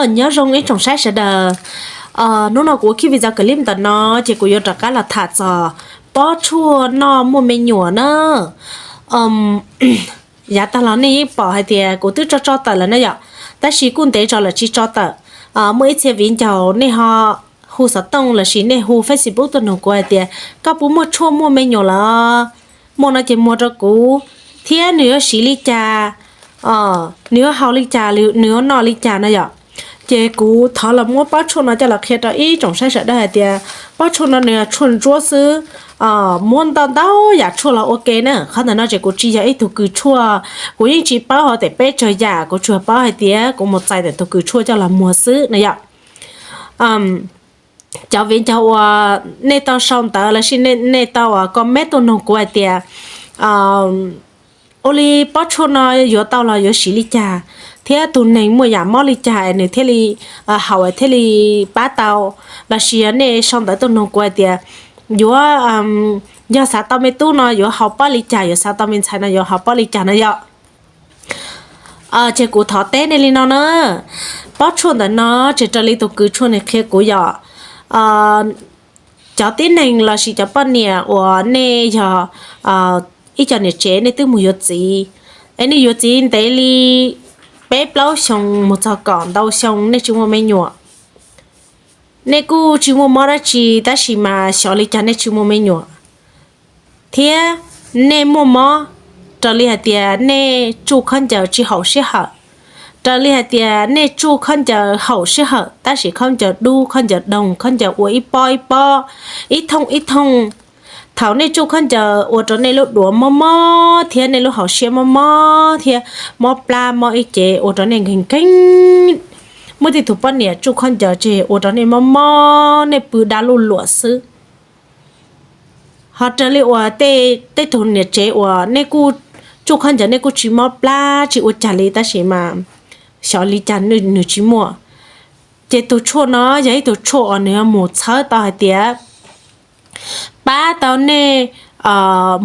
Nyob zoo ib tsoom saib sawv daws. Hnub no kuv ua khib video clip ntawm no ces kuv yuav rov qab los tham txog pob tshuaj noj muaj me nyuam na. Yav tag los nej yeej pom hais tias kuv twb tso tso tawm lawm na yom, tab sis kuj ntev tso lawm tsis tso tawm. Muaj ib txhia viv ncaus nej ho hu xov tooj lossis nej hu Facebook tuaj nug kuv hais tias koj puas muaj tshuaj muaj me nyuam lawm, muaj no ces muag rau kuv, thiab nws yuav siv li cas, nws yuav haus li cas, nws yuav noj li cas no yom. Ces kuv thov los muab pob tshuaj no coj los qhia rau ib tsoom saib sawv daws hais tias pob tshuaj no nws yog tshuaj ntsuab xwb, muab ntau ntau yam tshuaj los ua ke na. Qhov ntawm no ces kuv tsis yog ib tug kws tshuaj, kuv yeej tsis paub hais tias peb tsawg yam, kuv tsuas paub hais tias kuv mus txais ntawm tus kws tshuaj coj los muag xwb no yom. Cov viv ncaus uas nej tau sau ntawv lossis nej tau uas comment tuaj nug kuv hais tias ua li pob tshuaj no yuav tau los yuav siv li cas, thiab tus neeg muaj yam mob li cas es nws thiaj li haus thiaj li pab tau, lossis yog nej sau ntawv tuaj nug kuv hais tias yuav, yog xav tau me tub no yuav haus pob li cas, yuav xav tau me ntxhais no yuav haus pob li cas no yom. Ces kuv thov teb nej li no na, pob tshuaj ntawm no ces raws li tus kws tshuaj nws qhia kuv yom, cov tib neeg lossis cov poj niam uas nej yog ib co niam tsev nej twb mus yuav txiv, es nej yuav txiv ntev li peb plaub xyoo mus txog kaum ntau xyoo nej tsis muaj me nyuam. Nej kuj tsis muaj mob dab tsi tab sis mas xyov li cas nej tsis muaj me nyuam, thiab nej muaj mob raws li hais tias nej tsuj khaub ncaws tsis haum sij hawm, raws li hais tias nej tsuj khaub ncaws haum sij hawm tab sis khaub ncaws dub, khaub ncaws doog, khaub ncaws ua ib pob ib pob, ib thooj ib thooj. Thaum nej tsuj khaub ncaws ua rau nej lub duav mob mob thiab nej lub hauv siab mob mob thiab mob plab mob ib ce ua rau nej nkeeg nkeeg, muaj tej tug poj niam tsuj khaub ncaws ces ua rau nej mob mob nej pw dab luj luam xwb. Ho raws li uas tej tug niam tsev uas nej kuj tsuj khaub ncaws nej kuj tsis mob plab tsis ua cas li tab sis mas xyov li cas nws tsis muaj. Ces tus tshuaj no yog ib tug tshuaj uas nws yuav mus txhawb tau hais tias pab tau nej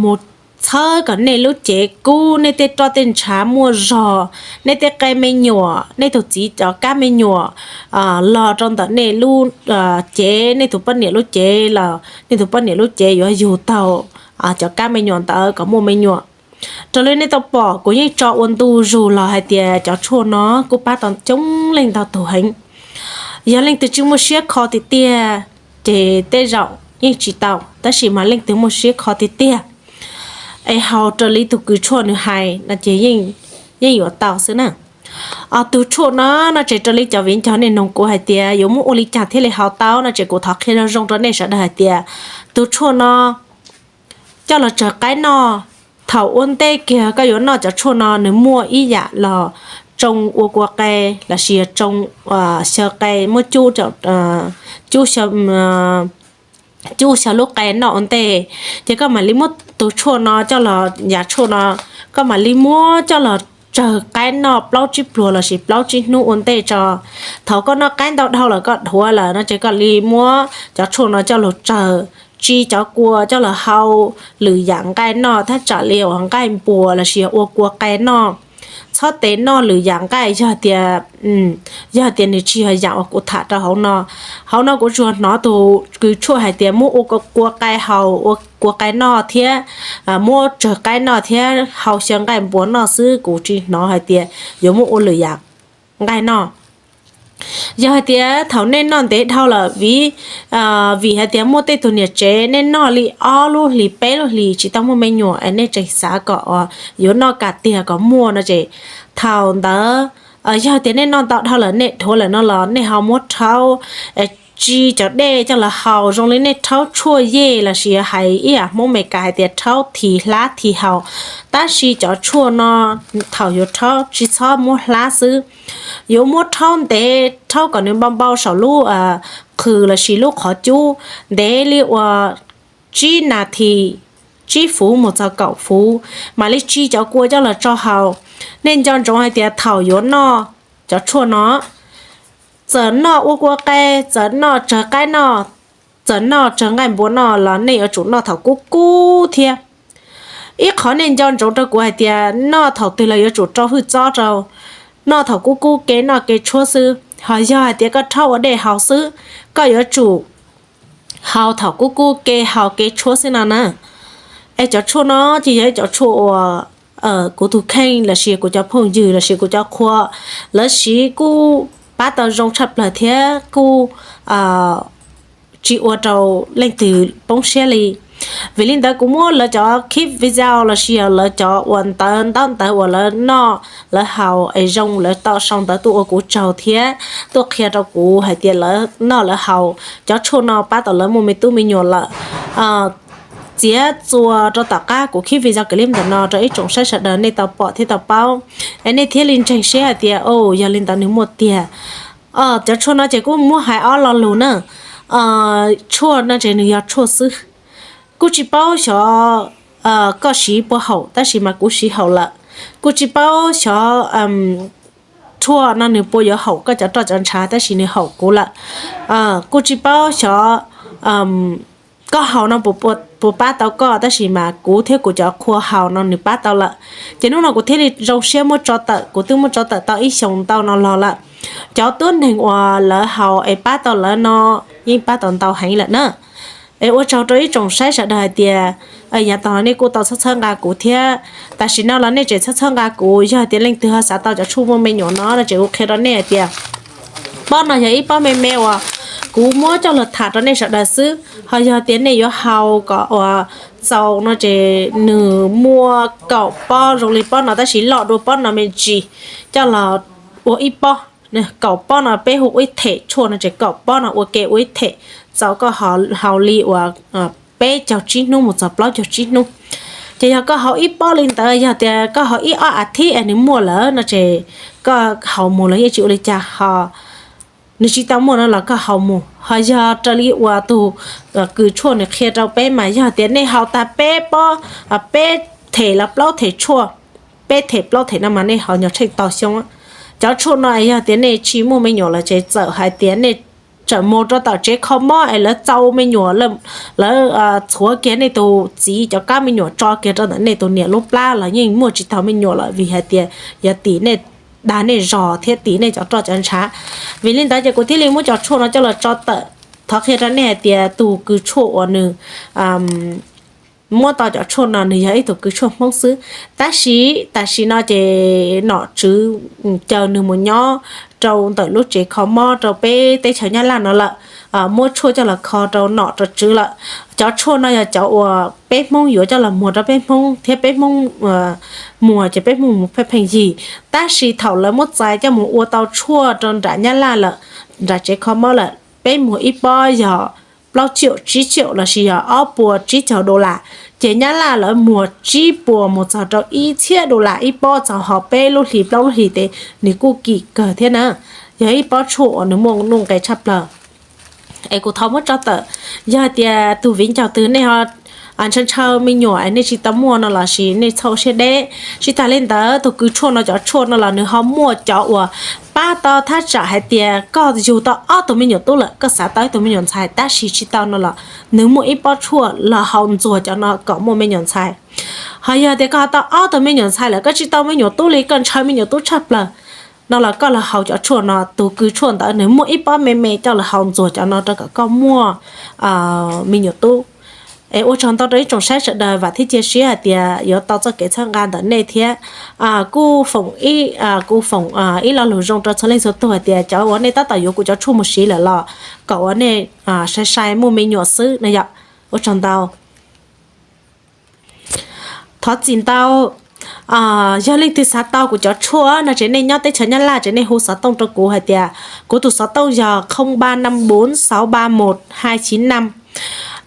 mus txhawb kom nej lub cev kub, nej tej roj tej ntshav muaj zog, nej tej qe me nyuam, nej tus txiv cov kab me nyuam los rau ntawm nej lub cev, nej tus poj niam lub cev los nej tus poj niam lub cev yuav yug taug cov kab me nyuam ntawd kom muaj me nyuam. Raws li nej tau pom kuv yeej tso ua ntu zus los hais tias cov tshuaj no kuj pab tau coob leej ntau tug heev. Yog leej twg tsis muaj siab kho tiag tiag ces tej zaum yeej tsis tau, tab sis mas leej twg muaj siab kho tiag tiag es haus raws li tus kws tshuaj nws hais no ces yeej yuav tau xwb na. Tus tshuaj no no ces raws li cov viv ncaus nej nug kuv hais tias yuav muab ua li cas thiaj li haus tau no ces kuv thov qhia zoo zoo rau nej sawv daws hais tias tus tshuaj no coj los tsawg qaib noj. Thaum ua ntej kiag koj yuav noj cov tshuaj no nws muaj ib yam los tsoo ua kua qe lossis tsoo xyaw qe, muab cub, cub, cub xyaw lub qe noj ua ntej, ces koj mam li muab tus tshuaj no coj los, yam tshuaj no, koj mam li muab coj los tsawg qaib noj plaub tsib pluag lossis plaub tsib hnub ua ntej tso. Thaum koj noj qaib ntau dhau lawm koj dhuav lawm no ces koj li muab cov tshuaj no coj los tsawg, tsi cov kua coj los hau lwm yam nqaij noj, thaj tsam li uas nqaij npuas lossis yog ua kua qe noj. Txhob tes noj lwm yam nqaij yog tias, yog tias nws tsis yog yam uas kuv tham rau hauv no. Hauv no kuv tsuas hnov tus kws tshuaj hais tias muab ua kua qe haus, ua kua qe noj thiab muab tsawg qaib noj thiab hau xyaw nqaij npuas noj xwb, kuv tsis hnov hais tias yuav muab ua lwm yam nqaij noj. Yog hais tias thaum nej noj ntev dhau lawm, vim, vim hais tias muaj tej tug niam tsev nej noj li ob lub hlis peb lub hlis tsis tau muaj me nyuam es nej tseem xav kom yuav noj kam tiag kom muaj no ces thaum ntawd, yog tias nej noj ntau dhau lawm nej dhuav lawm no los nej ho muab rhaub, tsi cov dej coj los haus zoo li nej rhaub tshuaj yej lossis hais ib yam Hmoob Meskas hais tias rhaub this hlab this haus. Tab sis cov tshuaj no thaum yuav rhaub tsis txhob muab hlab xwb, yuav muab rhaub ntev, rhaub kom nws npau npau saum lub qhws lossis lub qhov cub ntev li uas tsib nas this, tsib fuv mus txog kaum fuv, mam li tsi cov kua coj los tso haus. Nej nco ntsoov hais tias thaum yuav noj cov tshuaj no, txawm noj ua kua qe, txawm noj tsawg qaib noj, txawm noj tsawg nqaij npua noj los nej yuav tsum noj thaum kub kub thiab. Ib qhov nej nco ntsoov rau kuv hais tias noj thaum twg los yuav tsum rau hwj txob rau, noj thaum kub kub kev noj kev tshuab xwb. Ho yog hais tias koj rhaub ua dej haus xwb, koj yuav tsum haus thaum kub kub ke haus kev tshuaj xwb no na. Es cov tshuaj no ces yog ib cov tshuaj uas kuv tus kheej lossis kuv cov phooj ywg lossis kuv cov qhua lawv siv kuj pab tau zoo tshaj plaws thiab kuj tsis ua rau leej twg poob siab li. Vim li ntawd kuv muab lawv cov khib video lossis lawv cov uas ntawv ntaub ntawv uas lawv noj lawv haus es zoo lawv tau sau ntawv tuaj ua kuv tsaug thiab tuaj qhia rau kuv hais tias lawv noj lawv haus cov tshuaj no pab tau lawv muaj me tub me nyuam lawm. Txiav txuas rau tom qab kuv khib video clip ntawm no rau ib tsoom saib sawv daws nej tau pom thiab tau paub, es nej thiaj li ntseeg siab hais tias o, yog li ntawd nws muaj tiag. Cov tshuaj no ces kuj muab hais ob lo lus na. Tshuaj no ces nws yog tshuaj xwb. Kuj tsis paub xyov koj siv puas haum tab sis mas kuv siv haum lawm. Kuj tsis paub xyov tshuaj no nws puas yuav haum koj cov roj cov ntshav tab sis nws haum kuv lawm. Kuj tsis paub xyov koj haus no puas pab tau koj tab sis mas kuv thiab kuv cov qhua haus no nws pab tau lawm. Ces hnub no kuv thiaj li zoo siab muab tso tawm, kuv twb muab tso tawm tau ib xyoos ntau no los lawm. Cov tuab neeg uas lawv haus es pab tau lawv no yeej pab tau ntau heev lawm na. Es ua tsaug rau ib tsoom saib sawv daws hais tias yav tag los nej kuj tau txhawb txhawb nqa kuv thiab. Tam sim no los nej tseem txhawb txhawb nqa kuv, yog tias leej twg ho xav tau cov tshuaj muaj me nyuam no no ces kuv qhia rau nej hais tias pob no yog ib pob me me uas kuv muab coj los tham rau nej sawv daws xwb. Ho yog tias nej yuav haus kom uas txaus no ces nws muaj kaum pob zoo li pob no tab sis loj dua pob no me ntsis, coj los ua ib pob. Kaum pob no peb hu ua ib them tshuaj no ces kaum pob no ua ke ua ib them, txaus koj haus li uas peb caug tsib hnub mus txog plaub caug tsib hnub. Ces yog koj haus ib pob li ntawd, yog tias koj haus ib ob a thiv es nws muaj lawm no ces koj haus mus los yeej tsis ua li cas ho. Nws tsis tau muaj no los koj haus mus. Ho yog raws li uas tus kws tshuaj nws qhia rau peb mas yog tias nej haus tag peb pob, peb them los plaub them tshuaj, peb them plaub them no mas nej haus nyuag tsheej tog xyoo. Cov tshuaj no yog tias nej tsis muaj me nyuam los ces txawm hais tias nej tseem mus rau tom tsev kho mob es lawv txau me nyuam, lawv txhuav kiag nej tus txiv cov kab me nyuam tso kiag rau ntawm nej tus niam lub plab los yeej muaj tsis tau me nyuam lawm vim hais tias yog tim nej dag nej zog thiab tim nej cov roj cov ntshav. Vim li ntawd ces kuv thiaj li muab cov tshuaj no coj los tso tawm. Thov qhia rau nej hais tias tus kws tshuaj uas nws muab tau cov tshuaj no nws yog ib tug kws tshuaj Hmoob xwb, tab sis tam sim no ces nom tswv caw nws mus nyob rau ntawm lub tsev kho mob rau peb teb chaws Nyab Laj no lawm. Muab tshuaj coj los kho rau nom rau tswv lawm. Cov tshuaj no yog cov uas peb Hmoob yuav coj los muag rau peb Hmoob thiab peb Hmoob muag ces peb Hmoob mus pheej pheej yig. Tab sis thaum lawv muab txais coj mus ua tau tshuaj rau nram Nyab Laj lawm, nram tsev kho mob lawm, peb muag ib pob yog plaub caum tsib caum lossis yog ob puas tsib caug dollar, ces Nyab Laj lawv muag tsib puas mus txog rau ib txhiab dollar ib pob txog ho peb lub hlis plaub lub hlis ces nws kuj kim kawg thiab na. Yog ib pob tshuaj uas nws muaj nuj nqis tshaj plaws. Es kuv thov muab tso tawm, yog tias tus viv ncaus twg nej ho ntshaw ntshaw me nyuam es nej tsis tau muaj no lossis nej txhob siab deb. Tsis tas li ntawd tus kws tshuaj no cov tshuaj no los nws ho muaj cov uas pab tau thaj tsam hais tias koj yug tau ob tug me nyuam tub lawm koj xav tau ib tug me nyuam ntxhais tab sis tsis tau no los nws muaj ib pob tshuaj los haus ntxuag cov no kom muaj me nyuam ntxhais. Ho yog tias koj ho tau ob tug me nyuam ntxhais lawm koj tsis tau me nyuam tub li koj ntshaw me nyuam tub tshaj plaws no los koj los haus cov tshuaj no, tus kws tshuaj ntawd nws muaj ib pob me me coj los haus ntxuag cov no rau kom koj muaj me nyuam tub. Es ua tsaug ntau rau ib tsoom saib sawv daws, vam thiab cia siab hais tias yuav tau txoj kev txhawb nqa ntawm nej thiab. Kuj foom, kuj foom ib lo lus zoo rau txhua leej txhua tug hais tias cov uas nej tab tom yuav kuv cov tshuaj mus siv lawm los kom uas nej sai sai muaj me nyuam xwb no yom. Ua tsaug ntau. Thov txim ntau. Yog leej twg xav tau kuv cov tshuaj no ces nej nyob teb chaws Nyab Laj ces nej hu xov tooj rau kuv hais tias kuv tus xov tooj yog không ba năm bốn sáu ba một hai chín năm.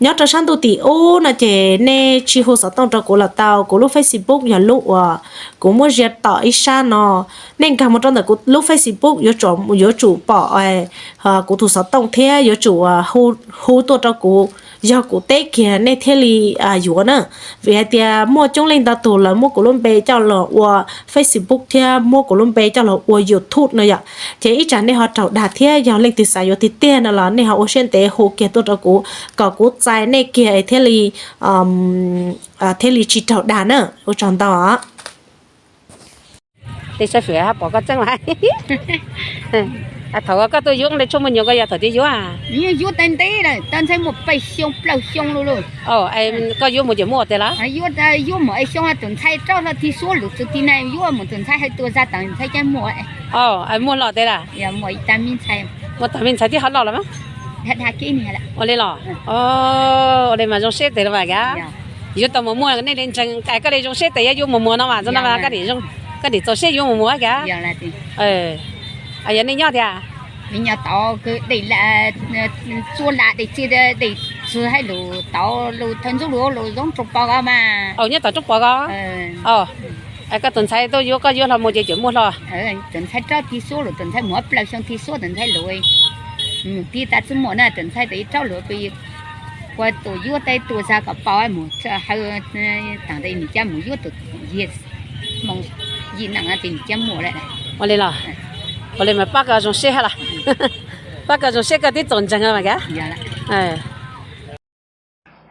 Nyob rau sab ntuj tim ub no ces nej tsis hu xov tooj rau kuv los tau, kuv lub Facebook yog lub uas kuv muab zia tom ib sab no. Nej nkag mus rau ntawm kuv lub Facebook yuav tsum pom kuv tus xov tooj thiab yuav tsum hu tuaj rau kuv, yog kuv teb kiag nej thiaj li yuav na. Vim hais tias muaj coob leej ntau tus lawv muab kuv lub npe coj los ua Facebook thiab muab kuv lub npe coj los ua YouTube no yom. Ces ib tsam nej ho raug dag thiab, yog leej twg xav yuav tiag tiag no los nej ho ua siab ntev hu kiag tuaj rau kuv kom kuv txais nej kiag thiaj li, thiaj li tsis raug dag na. Ua tsaug ntau os. Tej sab fwm hab pom koj tseeb lawm. Thaum koj tuaj yuav ntawd tshuaj muaj nyuam koj yog thaum twg yuav? Yuav tau ntev lawm, tau ntshai muaj peb xyoo plaub xyoo lawm. Koj yuav mus ces muaj tiag los? Yuav mus xyoo tus ntxhais rau hlo ti suab lus tus ti na yuav mus tus ntxhais hais tua zaj tas ntxhais cov muaj. Muaj hlo tiag las? Muaj tag me ntxhais thiab ho loj los mas. Ua li los? Ua li mas zoo siab tes los mas kav. Yuav tau mus muag nej li ntseeg koj li zoo siab tes yuav yuav mus muag no mas txog no mas koj niam txaus siab yuav mus muag kav. Yog nej nyob tiag? Txua la dej txi dej txwv hais lus tau lus thawj ntxub lus lus zoo roob pov ko mas. Nyob tom roob pov ko. Koj tus ntxhais tuaj yuav koj yuav hlo mus ces cem muaj hlo. Tus ntxhais rau ti suab lus tus ntxhais muaj plaub xyoo ti suab tus ntxhais lus. Mus ti tas txwb muaj na tus ntxhais tus ib rau lus ua tus yuav tes tua zaj kom pov mus hawv tas ntawd nws cab mus yuav tus yig moo yim neej tes nws cab muaj lawm. Ua li los? Ua li mas pab koj zoo siab hab los? Pab koj zoo siab koj twb txaus ntseeg mas kav.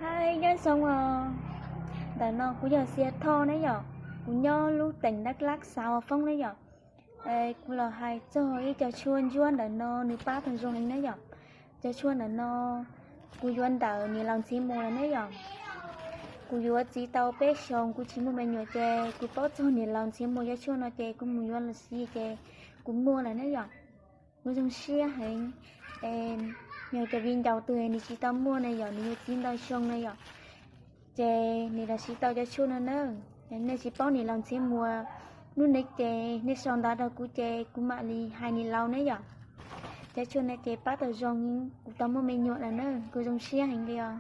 Hais nyob zoo os, ntawm no kuv yog Xia Thoj ne yom, kuv nyob lub teem Dak Lak xav ua foob ne yom. Kuv los hais txog ib co tshuaj ntsuab ntawm no nws pab tau zoo heev ne yom. Cov tshuaj ntawm no kuv yuav ntawm niam laus Ntxhiav Muas lawm ne yom. Kuv yuav txiv tau peb xyoos kuv tsis muaj me nyuam ces kuv paub txog niam laus Ntxhiav Muas cov tshuaj no ces kuv mus yuav los siv ces kuv muaj lawm ne yom. Kuv zoo siab heev. Yog cov viv ncaus twg nws tsis tau muaj na yom, nws yuav txiv ntau xyoo na yom, ces nws los siv tau cov tshuaj no na. Nej tsis paub niam laus Ntxhiav Muas hnub no ces nej sau ntawv rau kuv ces kuv mam li hais niam laus ne yom. Cov tshuaj no ces pab tau zoo, kuv tau muaj me nyuam lawm na, kuv zoo siab heev li os.